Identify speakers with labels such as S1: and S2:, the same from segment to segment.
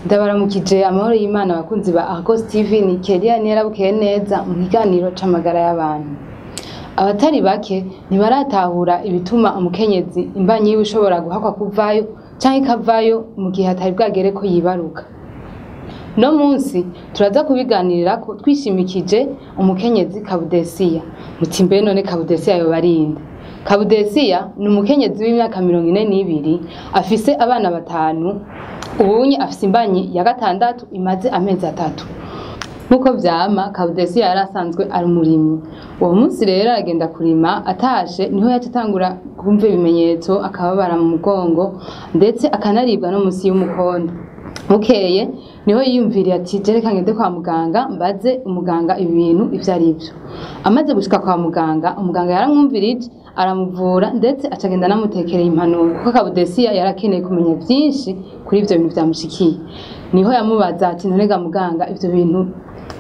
S1: Ndabaramukije amahoro y'Imana abakunzi ba Argos TV. Ni Kelia Niyarabukeye neza mu kiganiro c'amagara y'abantu. Abatari bake ntibaratahura ibituma umukenyezi imbanyi yiwe ishobora guhakwa kuvayo canke ikavayo mu gihe atari bwagere ko yibaruka. No munsi turaza kubiganirirako twishimikije umukenyezi Kabudesiya. Muti mbe none Kabudesiya yoba ari inde? Kabudesiya ni umukenyezi w'imyaka 42 afise abana 5, ubunye afise imbanyi ya 6 imaze amezi 3. Nkuko vyama, Kabudesiya yari asanzwe ari umurimyi. Uwo munsi rero aragenda kurima, atashe niho yaca atangura kumva ibimenyetso, akababara mu mugongo ndetse akanaribwa no munsi y'umukondo. Bukeye niho yiyumviriye ati jereka ngende kwa muganga mbaze umuganga ibi bintu ivyo ari vyo. Amaze gushika kwa muganga, umuganga yaramwumvirije aramuvura ndetse acagenda anamutekereye impanuro, kuko Kabudesiya yarakeneye kumenya vyinshi kuri ivyo bintu vyamushikiye. Niho yamubaza ati none ga muganga, ivyo bintu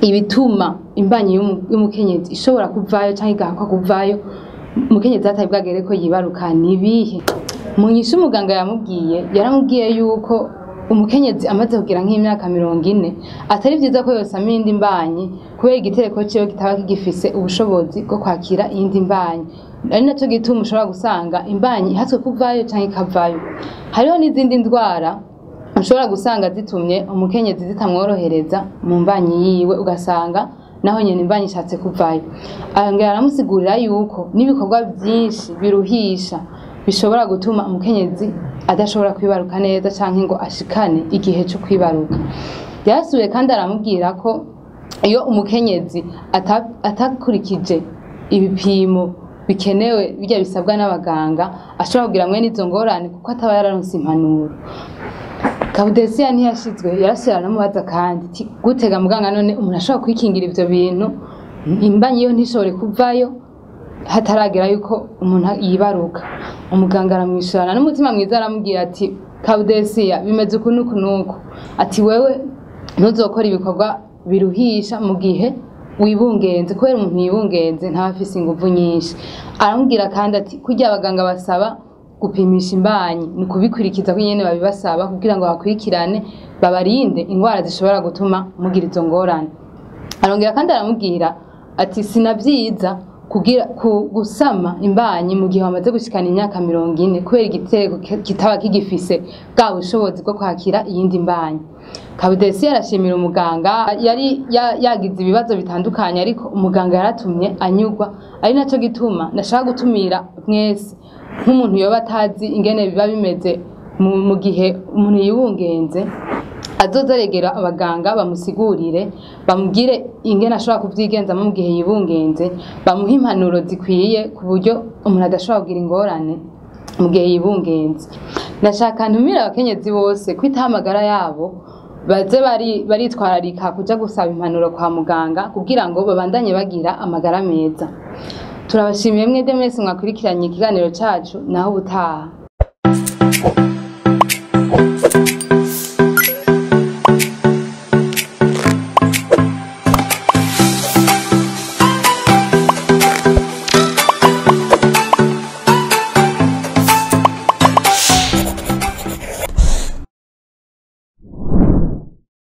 S1: ibituma imbanyi y'umukenyezi ishobora kuvayo canke igahakwa kuvayo umukenyezi atari bwagere ko yibaruka ni ibihe? Mu nyishu umuganga yamubwiye, yaramubwiye yuko umukenyezi amaze kugira nk'imyaka 40 atari vyiza ko yosama iyindi mbanyi, kubera igitereko ciwe kitaba kigifise ubushobozi bwo kwakira iyindi mbanyi. Ari naco gituma ushobora gusanga imbanyi ihatswe kuvayo canke ikavayo. Hariho n'izindi ndwara ushobora gusanga zitumye umukenyezi zitamworohereza mu mbanyi yiwe, ugasanga naho nyene imbanyi ishatse kuvayo. Arongera aramusigurira yuko n'ibikorwa vyinshi biruhisha bishobora gutuma umukenyezi adashobora kwibaruka neza canke ngo ashikane igihe co kwibaruka. Yarasubiye kandi aramubwira ko iyo umukenyezi atakurikije ibipimo bikenewe birya bisabwa n'abaganga, ashobora kugira mwene izo ngorane kuko ataba yararonse impanuro. Kabudesiya ntiyashizwe, yarasubiye aranamubaza kandi ati gutega muganga, none umuntu ashobora kwikingira ivyo bintu imbanyi yo ntishobore kuvayo hataragera yuko umuntu yibaruka? Umuganga aramwishurana n'umutima mwiza aramubwira ati Kabudesiya, bimeze uku n'uku n'uku, ati wewe ntuzokora ibikorwa biruhisha mu gihe wibungenze, kubera umuntu yibungenze ntaba afise inguvu nyinshi. Aramubwira kandi ati kurya abaganga basaba gupimisha imbanyi ni ukubikurikiza ko nyene babibasaba kugira ngo bakurikirane babarinde ingwara zishobora gutuma mugira izo ngorane. Arongera kandi aramubwira ati sinavyiza kugira gusama imbanyi mu gihe wamaze gushikana imyaka 40, kubera igitereko kitaba kigifise bwa bushobozi bwo kwakira iyindi mbanyi. Kabudesiya arashimira umuganga, yari yagize ibibazo bitandukanye ariko umuganga yaratumye anyurwa. Ari naco gituma nashaka gutumira mwese nk'umuntu yoba atazi ingene biba bimeze mu gihe umuntu yibungenze, azoza aregera abaganga bamusigurire, bamubwire ingene ashobora kuvyigenzamo mu gihe yibungenze, bamuhe impanuro zikwiye ku buryo umuntu adashobora kugira ingorane mu gihe yibungenze. Nashaka ntumire abakenyezi bose kwitaho amagara yabo, baze baritwararika kuja gusaba impanuro kwa muganga kugira ngo babandanye bagira amagara meza. Turabashimiye mwebwe mwese mwakurikiranye ikiganiro cacu, naho ubutaha.